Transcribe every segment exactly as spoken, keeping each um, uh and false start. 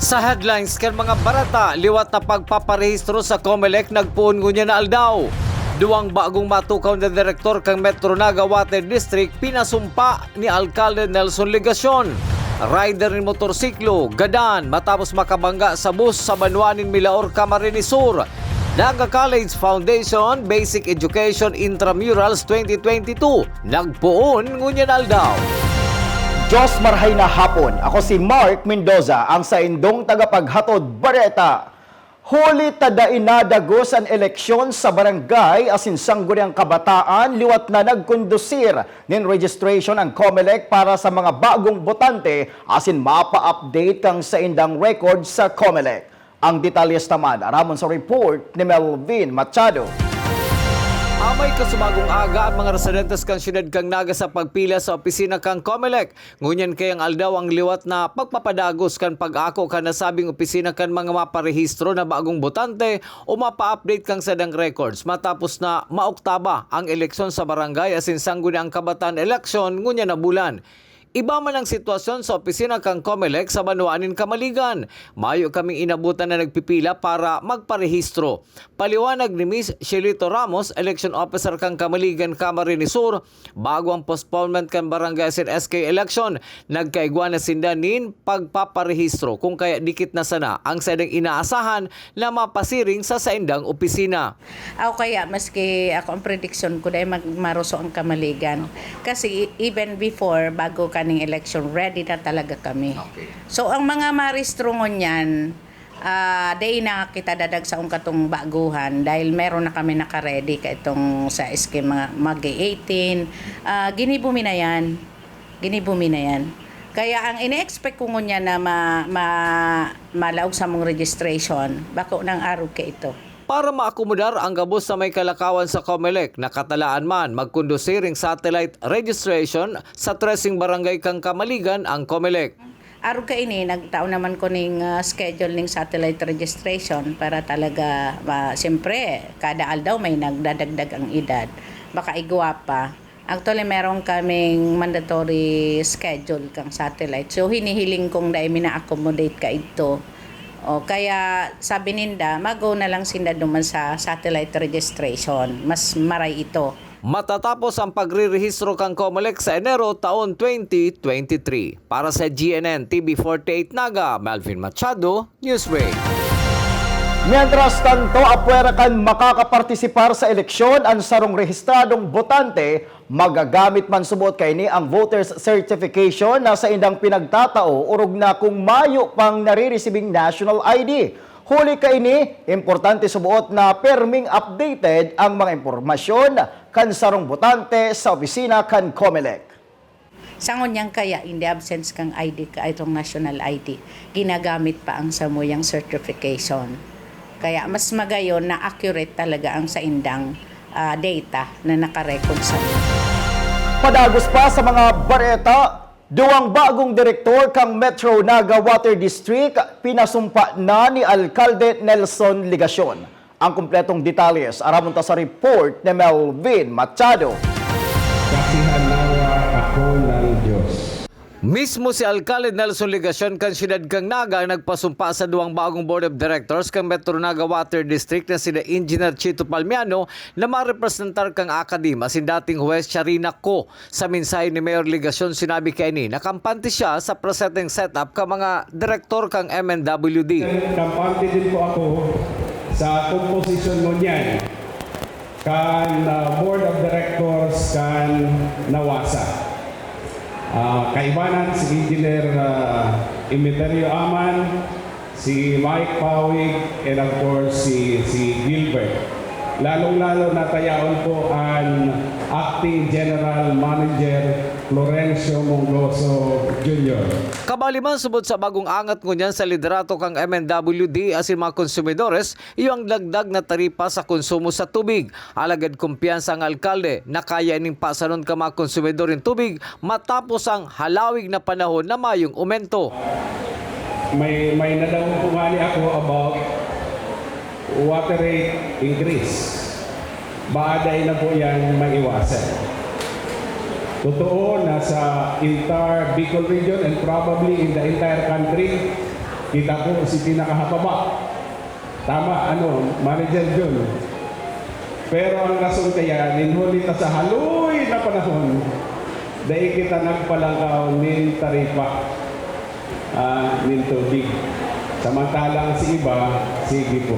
Sa headlines kan mga bareta, liwat na pagpaparehistro sa Comelec nagpoon ngunyan na aldaw. Duwang bagong matukaw na direktor kan Metro Naga Water District pinasumpa ni Alkalde Nelson Legacion. Rider nin motorsiklo gadan matapos makabangga sa bus sa banwa nin Milaor, Camarines Sur. Naga College Foundation Basic Education Intramurals twenty twenty-two nagpoon ngunyan aldaw. Diyos marhay na hapon. Ako si Mark Mendoza, ang saindong tagapaghatod bareta. Huli ta dai nadagos an eleksyon sa barangay asin sangguniang kabataan, liwat na nagkondusir nin registration ang Comelec para sa mga bagong botante asin mapa-update kan saindang record sa Comelec. Ang detalles naman aramon sa report ni Melvin Machado. Amay kasumagong aga ang mga residentes kan siyudad kan Naga sa pagpila sa opisina kan Comelec. Ngunyan kayang aldaw ang liwat na pagpapadagos kan pag-ako kan nasabing opisina kan mga maparehistro na bagong botante o mapa-update kan saindang records matapos na maoktaba ang eleksyon sa barangay asin sangguniang kabataan eleksyon ngunyan na bulan. Iba man ang sitwasyon sa opisina kan Comelec sa banwaan nin Camaligan. Mayo kaming inabutan na nagpipila para magparehistro. Paliwanag ni Miss Shelito Ramos, election officer kan Camaligan, Camarines Sur, bago ang postponement kan barangay asin S K election, nagkaigwa na sinda nin pagpaparehistro, kung kaya dikit na sana ang saindang inaasahan na mapasiring sa saindang opisina. Aw, kaya maski ako, ang prediksyon ko dai mag-, maruso ang Camaligan. Kasi even before, bago kaning election, ready na talaga kami. Okay. So, ang mga marehistro ngunyan, ah, dai na kita dadag sa ungkatong baguhan dahil meron na kami naka-ready kaitong sa scheme, mga mag-eighteen. Ah, ginibo mi na yan. Ginibo mi na yan. Kaya ang ine-expect ko ngunyan na ma-, ma-, malaog samong registration, bako nang arog kaito. Para maakomodar ang gabos sa may kalakawan sa Comelec, nakatalaan man magkondusir nin satellite registration sa treseng barangay kan Camaligan ang Comelec. Arog kaini, nagtao naman ko ning, ah, schedule ning satellite registration para talaga, ah, siyempre, kada aldaw may nagdadagdag ang edad. Baka igwa pa. Actually, meron kaming mandatory schedule kang satellite. So, hinihiling kong dai mi na-accommodate kaidto. O, kaya sabi ninda, mag-go na lang sinda duman sa satellite registration. Mas maray ito. Matatapos ang pagrerehistro kan Comelec sa Enero taon twenty twenty-three. Para sa G N N T V forty-eight Naga, Melvin Machado, Newsway. Mientras tanto, apwera kan makakapartisipar sa eleksyon an sarong rehistradong botante, magagamit man suboot kaini ang voter's certification na saindang pinagtatao orog na kung mayo pang naririsibing national I D. Huli kaini, importante suboot na perming updated ang mga impormasyon kan sarong botante sa opisina kan Comelec. Sa ngunyan kaya, in the absence kang I D, ka itong national I D, ginagamit pa ang samuyang certification. Kaya mas magayon na accurate talaga ang saindang, ah, data na nakarecord sa. Padagos pa sa mga bareta, duwang bagong direktor kang Metro Naga Water District, pinasumpa na ni Alkalde Nelson Legacion. Ang kompletong detalles, aramon ta sa report ni Melvin Machado. Kasihan nawa ako ng Diyos. Mismo si Alkalde Nelson Legacion kan siyudad kan Naga ang nagpasumpa sa duwang bagong Board of Directors kan Metro Naga Water District na sina Engineer Chito Palmiano na marepresentar kang Academe asin dating Huwes Sharina Ko. Sa mensahe ni Mayor Legacion, sinabi kaini na kampante siya sa presenteng setup kan mga direktor kan M N W D. Kampante din po ako sa komposisyon ngunyan kan, ah, Board of Directors kan nawasa. Ah, kaibanan si Engineer, ah, Emeterio Aman, si Mike Pawig, and of course, si, si Gilbert. Lalong-lalo na ta yaon po an Acting General Manager Florencio Mongoso Junior. Kabali man subot sa bagong angat ngunyan sa liderato kan M N W D asin mga konsumidores, iyo ang dagdag na taripa sa konsumo sa tubig. Alagad kumpiyansa ang alkalde na kaya ining pasanon kan mga konsumidor nin tubig matapos ang halawig na panahon na mayong omento. May, may nadangog po ngani ako about water rate increase. Baka dai na po yan maiwasan. Totoo na sa entire Bicol region and probably in the entire country, Kita ko si pinakahababa. Tama, ano, Manager Jun. Pero ang rason kaya, nin huli ta sa haloy na panahon, dai kita nagpalangkaw nin taripa, ah, nin tubig. Samantalang si iba, sige po.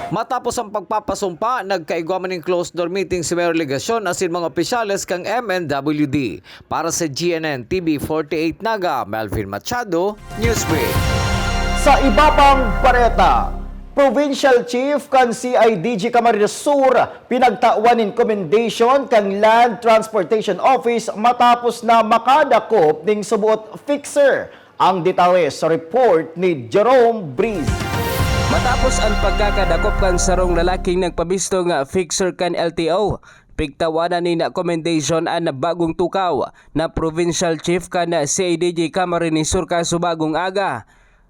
Matapos ang pagpapasumpa, nagkaigwa man nin closed door meeting si Mayor Legacion asin mga opisyales kan M N W D. Para sa G N N T V forty-eight Naga, Melvin Machado, Newsbreak. Sa iba pang bareta, Provincial Chief kan C I D G Camarines Sur pinagtawan nin commendation kan Land Transportation Office matapos na makadakop nin suboot fixer. Ang detalye sa report ni Jerome Breeze. Matapos an pagkakadakop kan sarong lalaking nagpabistong fixer kan L T O, pigtawanan nin commendation an bagong tukaw na Provincial Chief kan C I D G Camarines Sur kaso bagong aga.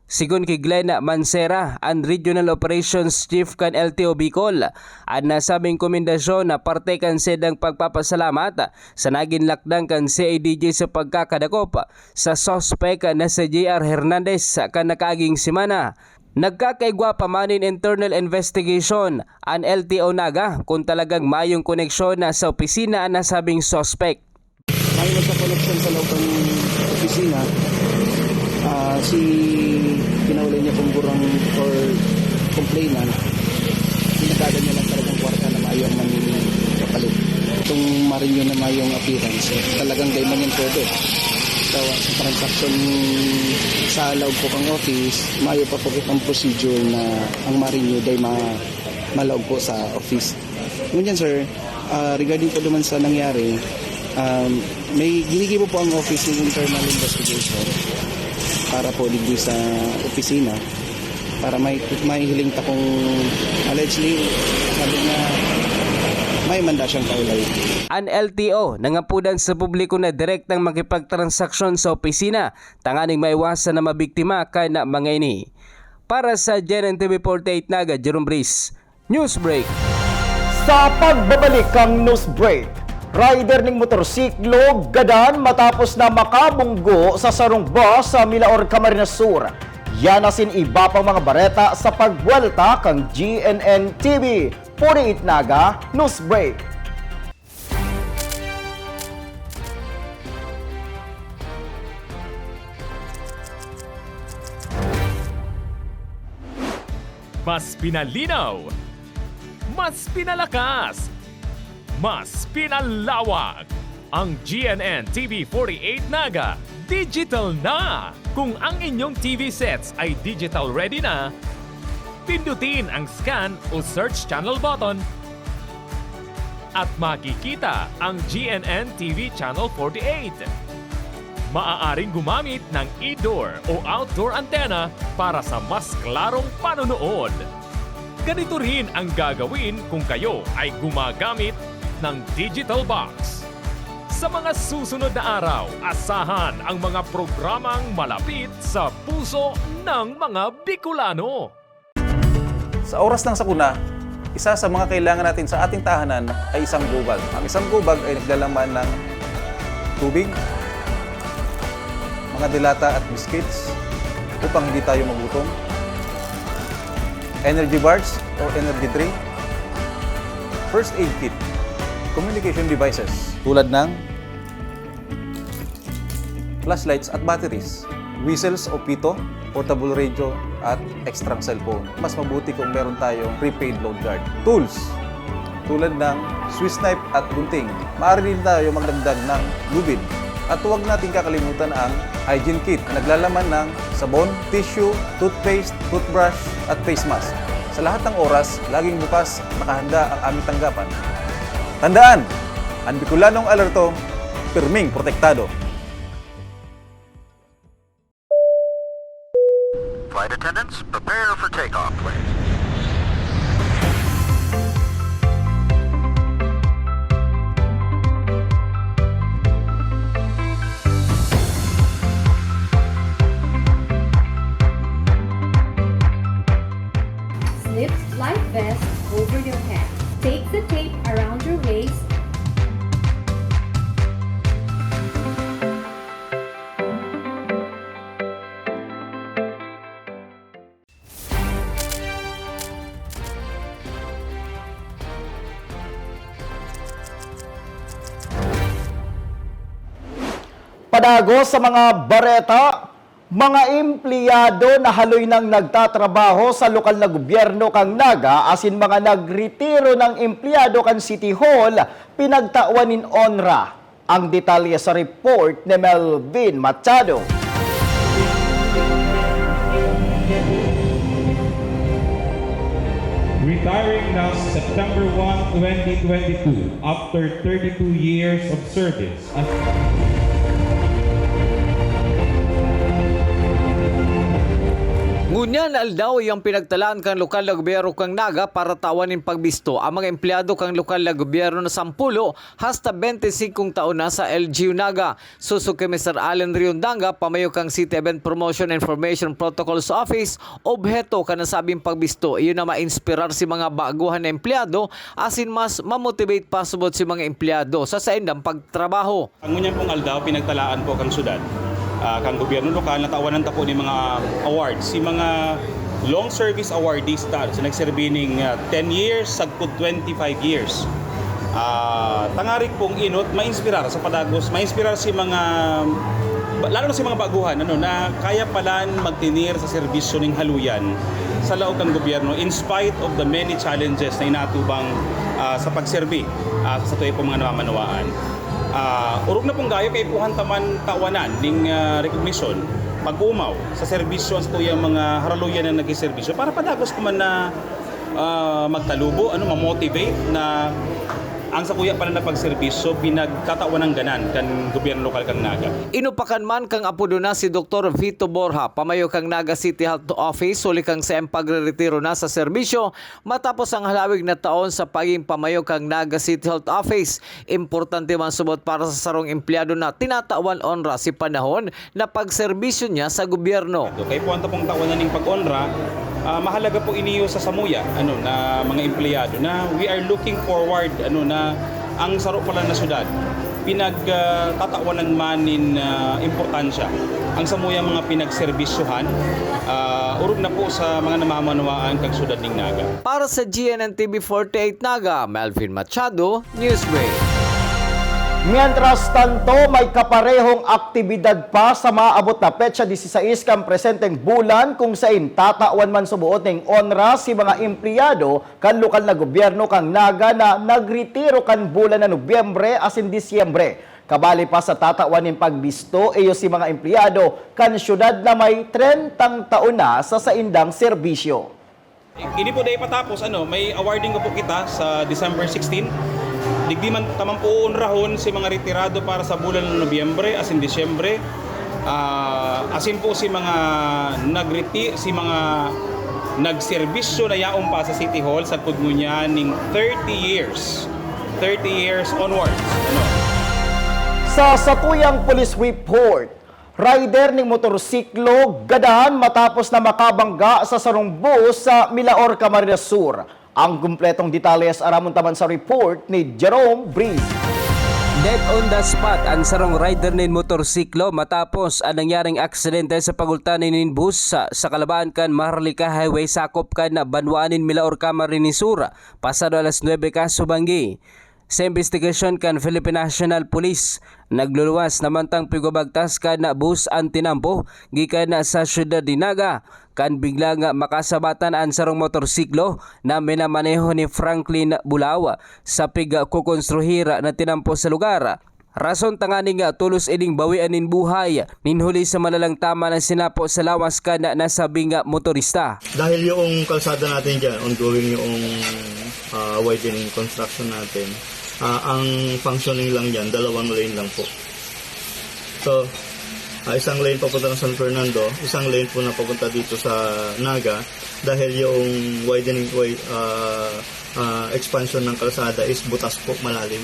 Sigon ki Glenn Mancera, an Regional Operations Chief kan L T O Bicol, an nasabing komendasyon na parte kan saindang pagpapasalamat sa nagin lakdang kan C I D G sa pagkakadakop sa suspek na si J R Hernandez kan nakaaging semana. Nagkakaigwa pa man nin internal investigation an L T O Naga kun talagang mayong koneksyon na sa opisina an nasabing suspek. Mayong sa koneksyon sa loob ng opisina, ah, si kinahulay niya pong gurang or complainant, pinagkada niya lang talagang kwarta na mayo ang manini kapalit. Itong marinyo na mayong appearance, eh, talagang dai man yan pwede. So, sa transaction sa loob po kang office, mayo pa po kitang procedure na ang marinyo dai ma malaog po sa office. Ngunyan, sir, ah, regarding po naman sa nangyari, um, may ginigibo po ang office ng internal investigation para po digdi sa opisina para may mahihiling ta kung allegedly sabi nga may manda siyang kaulay. An L T O nangapodan sa publiko na direktang makipagtransaksyon sa opisina tanganing maiwasan na mabiktima kan mga ini. Para sa G N N T V forty-eight Naga, Jerome Breeze, Newsbreak. Sa pagbabalik kan Newsbreak, rider ning motorsiklo gadan matapos na makabunggo sa sarong bus sa Milaor, Camarines Sur. Yan asin iba pang mga bareta sa pagbuwelta kan G N N T V forty-eight Naga Newsbreak. Mas pinalinaw, mas pinalakas, mas pinalawak. Ang G N N T V forty-eight Naga digital na! Kung ang inyong T V sets ay digital ready na, pindutin ang scan o search channel button at makikita ang G N N T V Channel forty-eight. Maaaring gumamit ng indoor o outdoor antenna para sa mas klarong panonood. Ganito rin ang gagawin kung kayo ay gumagamit ng digital box. Sa mga susunod na araw, asahan ang mga programang malapit sa puso ng mga Bicolano. Sa oras ng sakuna, isa sa mga kailangan natin sa ating tahanan ay isang gobag. Ang isang gobag ay naglalaman ng tubig, mga delata at biscuits upang hindi tayo magutom, energy bars o energy drink, first aid kit, communication devices tulad ng flashlights at batteries, whistles o pito, portable radio, at extrang cellphone. Mas mabuti kung meron tayong prepaid load guard. Tools, tulad ng Swiss knife at gunting. Maaari din tayo magdagdag ng lubid. At huwag nating kakalimutan ang hygiene kit na naglalaman ng sabon, tissue, toothpaste, toothbrush, at face mask. Sa lahat ng oras, laging bukas, nakahanda ang aming tanggapan. Tandaan, ang Bicolanong alerto, pirming protektado. Flight attendants, prepare for takeoff, please. Slip life vest over your head. Take the tape around your waist. Padagos sa mga bareta, mga empleyado na haloy nang nagtatrabaho sa lokal na gobyerno kan Naga asin mga nagretiro nang empleyado kan City Hall pinagtawan nin onra. Ang detalye sa report ni Melvin Machado. Retiring last September one, twenty twenty-two, after thirty-two years of service. Ngunyan aldaw iyang pinagtalaan kan lokal na gobyerno kan Naga para tawan nin pagbisto ang mga empleyado kan lokal na gobyerno na sampulo hasta bente singkong taon na sa L G U Naga. Susog kay Mister Allen Riondanga, pamayo kan City Event Promotion Information Protocols Office, obheto kan nasabing pagbisto iyo na mainspirar si mga baguhan na empleyado asin mas mamotivate pasubot si mga empleyado sa saindang pagtrabaho. Ang ngunyan pong aldaw, pinagtalaan po kang syudad, ah, kang gobyerno lokal, natawanan ta po ni mga awards. Si mga long service awardees ta, sa nagserbi ning ah, ten years, sagkod twenty-five years. Ah, tangarik pong inot, ma-inspirar sa padagos, ma-inspirar si mga, lalo na si mga baguhan, ano, na kaya palan magtinir sa serbisyo ning haluyan sa laog kan gobyerno in spite of the many challenges na inaatubang ah, sa pagserbi ah, sa satuya pong mga namamanwaan. Ah, orog na pong gayo kay puhan taman tawanan ning ah, recognition pag-umaw sa serbisyo sa tuyang mga haraluyan na nagsiserbisyo para padagos ko man na ah, magtalubo, ano, ma-motivate na ang sakuya pala na pagserbisyo pinagtatawan ng ganan kan gobyerno lokal kan Naga. Inupakan man kang apodo na si Doktor Vito Borja, pamayo kang Naga City Health Office, huli kang sa pagreretiro na sa serbisyo matapos ang halawig na taon sa pagiging pamayo kang Naga City Health Office. Importante man subot para sa sarong empleyado na tinatawan onra si panahon na pagserbisyo niya sa gobyerno. Kay puwanta pong tawanan ning pag-onra, ah, mahalaga po iniyo sa samuya, ano, na mga empleyado na we are looking forward, ano, na ang saro pa lang na syudad pinagtatawanan man nin ah, importansya ang samuyang mga pinagserbisyohan, ah, orog na po sa mga namamanwaan kang syudad ning Naga. Para sa G N N T V forty-eight Naga, Melvin Machado, Newsway. Mientras tanto, may kaparehong aktibidad pa sa maabot na petsa disisais kan presenteng bulan, kung sain tatawan man suboot ning onra si mga empleyado kan lokal na gobyerno kan Naga na nagretiro kan bulan na Nobyembre asin Disyembre. Kabali pa sa tatawan nin pagbisto iyo si mga empleyado kan syudad na may trentang taon na sa saindang serbisyo. Ini po dai patapos, ano, may awarding ko po kita sa December sixteen. Digdi man taman po uunrahon si mga retirado para sa bulan ng Nobyembre asin Disyembre. Ah, asin po si mga nagriti, si mga nagserbisyo na yaon pa sa City Hall sagkod ngunyan ning thirty years. Thirty years onwards. Ano? Sa satuyang police report, Rider ning motorsiklo gadan matapos na makabangga sa sarong bus sa Milaor, Camarines Sur. Ang kumpletong detalye aramon ta man sa report ni Jerome Breeze. Dead on the spot an sarong rider nin motorsiklo matapos an nangyaring aksidente sa pagultanan nin bus sa, sa kalabahan kan Maharlika Highway sakop kan banwaan nin Milaor, Camarines Sur, pasado alas nuebe kasubanggi. Sa imbestigasyon kan Philippine National Police, nagluluwas na mantang pigwabagtas kan bus an tinampo gikan sa siyudad nin Naga, kan bigla nga makasabatan an sarong motorsiklo na minamaneho ni Franklin Bulao sa pigkokonstruhir na tinampo sa lugar. Rason tanganing tolos ining bawian nin buhay nin huli sa malalang tama na sinapo sa lawas kan nasabing motorista. Dahil yung kalsada natin dyan, ongoing yung ah, widening construction natin. Ah, ang functioning lang dyan, dalawang lane lang po. So, ah, isang lane papunta ng San Fernando, isang lane po na papunta dito sa Naga dahil yung widening, wide, ah, ah, expansion ng kalsada is butas po, malalim.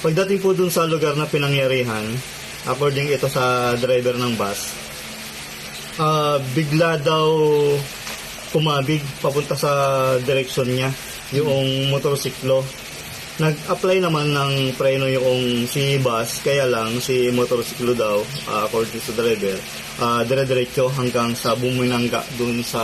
Pagdating po dun sa lugar na pinangyarihan, according ito sa driver ng bus, ah, bigla daw kumabig papunta sa direksyon niya yung motorsiklo. Nag-apply naman ng preno yung si bus, kaya lang si motorsiklo daw, ah, according sa driver, ah, dire-diretso hanggang sa buminangga dun sa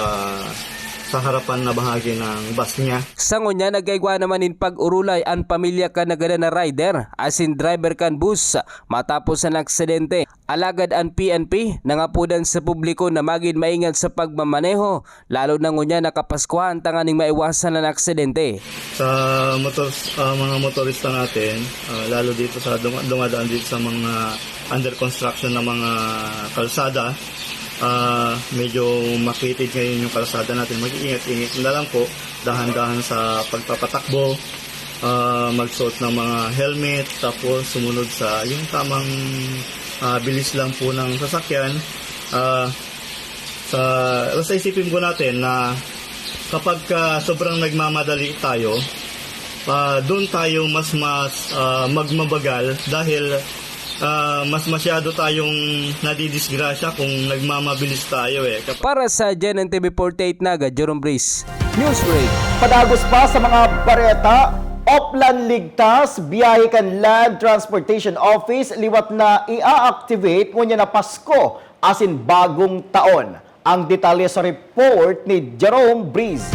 sa harapan na bahagi ng bus niya. Sa ngunyan, nagkaigwa naman nin pag-urulay an pamilya kan nagadan na rider asin driver kan bus matapos an aksidente. Alagad an P N P nangapodan sa publiko na magin maingat sa pagmamaneho, lalo na ngunyan na Kapaskuhan, tanganing maiwasan an aksidente. Sa motor, ah, mga motorista natin, ah, lalo dito sa duma- dumadaan dito sa mga under construction na mga kalsada, ah, medyo makitid ngayon yung kalsada natin. Mag-iingat-ingat na lang po, dahan-dahan sa pagpapatakbo, ah, magsuot ng mga helmet, tapos sumunod sa yung tamang, ah, bilis lang po ng sasakyan. Ah, sa, basta isipin po natin na kapag ka sobrang nagmamadali tayo, ah, doon tayo mas mas ah, magmabagal dahil ah, mas masyado tayong nadidisgrasya kung nagmamabilis tayo eh. Kap- Para sa G N N T V forty-eight Naga, Jerome Breeze, Newsbreak. Padagos pa sa mga bareta, Oplan Ligtas, biyahe kan Land Transportation Office, liwat na i-activate ngunyan na Pasko asin Bagong Taon. Ang detalye sa report ni Jerome Breeze.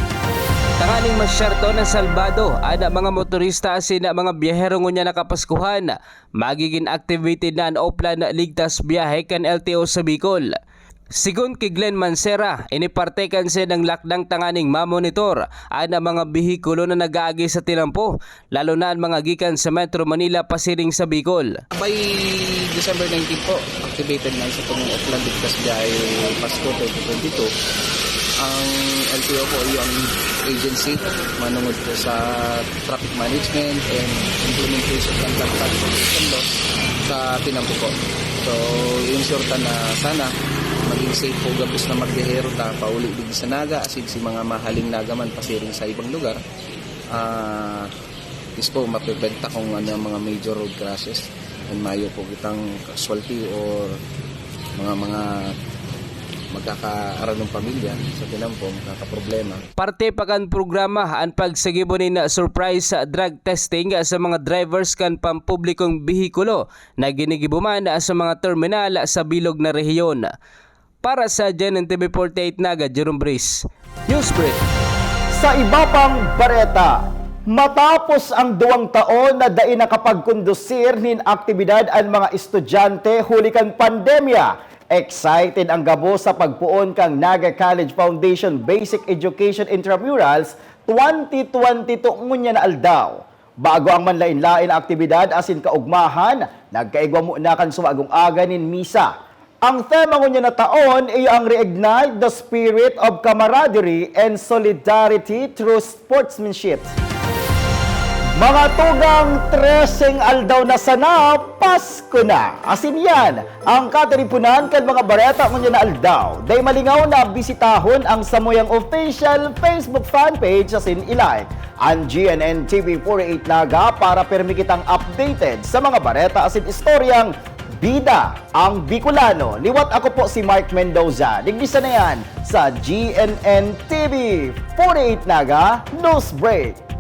Tanganing masyerto na salbado an mga motorista asin mga biyahero ngunyan na Kapaskuhan, magigin activated na an Oplan Ligtas Biyahe kan L T O sa Bicol. Sigon ki Glenn Mancera, ini parte kan saindang lakdang tanganing mamonitor an mga behikulo na nag-aagi sa tinampo, lalo na an mga gikan sa Metro Manila pasiring sa Bicol. By December nineteen po, activated na sa pong Oplan Ligtas Biyahe Pasko twenty twenty-two. Ang L T O po, iyo ang agency manungod po sa traffic management and implementation ng traffic transportation laws sa tinampo po. So, i-ensure ta na sana maging safe po gabos na magbiyahero ta pauli digdi sa Naga, asin si mga mahaling Naga man pasiring sa ibang lugar. Ah, is po, maprevent ta kung ano ang mga major road crashes and mayo po kitang casualty or mga, mga magkakaaranon pamilya sa tinampo, magkakaproblema. Parte pa kan programa an pagsagibo nin surprise drug testing sa mga drivers kan pampublikong behikulo na ginigibo man sa mga terminal sa bilog na rehiyon. Para sa G N N T V forty-eight Naga, Jerome Breeze, Newsbreak. Sa iba pang bareta, matapos ang duwang taon na dai nakapagkondusir nin aktibidad an mga estudyante huli kan pandemya, excited ang gabos sa pagpoon kan Naga College Foundation Basic Education Intramurals twenty twenty-two ngunyan na aldaw. Bago ang manlaen-laen na aktibidad asin kaugmahan, nagkaigwa muna kan suwagong aga nin misa. Ang tema ngunyan na taon iyo ang Reignite the Spirit of Camaraderie and Solidarity Through Sportsmanship. Mga tugang, treseng aldaw na sana, Pasko na! Asin yan, ang katiriponan kan mga bareta ngunyan na aldaw. Dai malingaw na bisitahon ang samuyang official Facebook fan page asin i-like an G N N T V forty-eight Naga para pirmi kitang updated sa mga bareta asin istoryang bida ang Bicolano. Liwat ako po si Mark Mendoza. Digdi sana yan sa G N N T V forty-eight Naga News Break.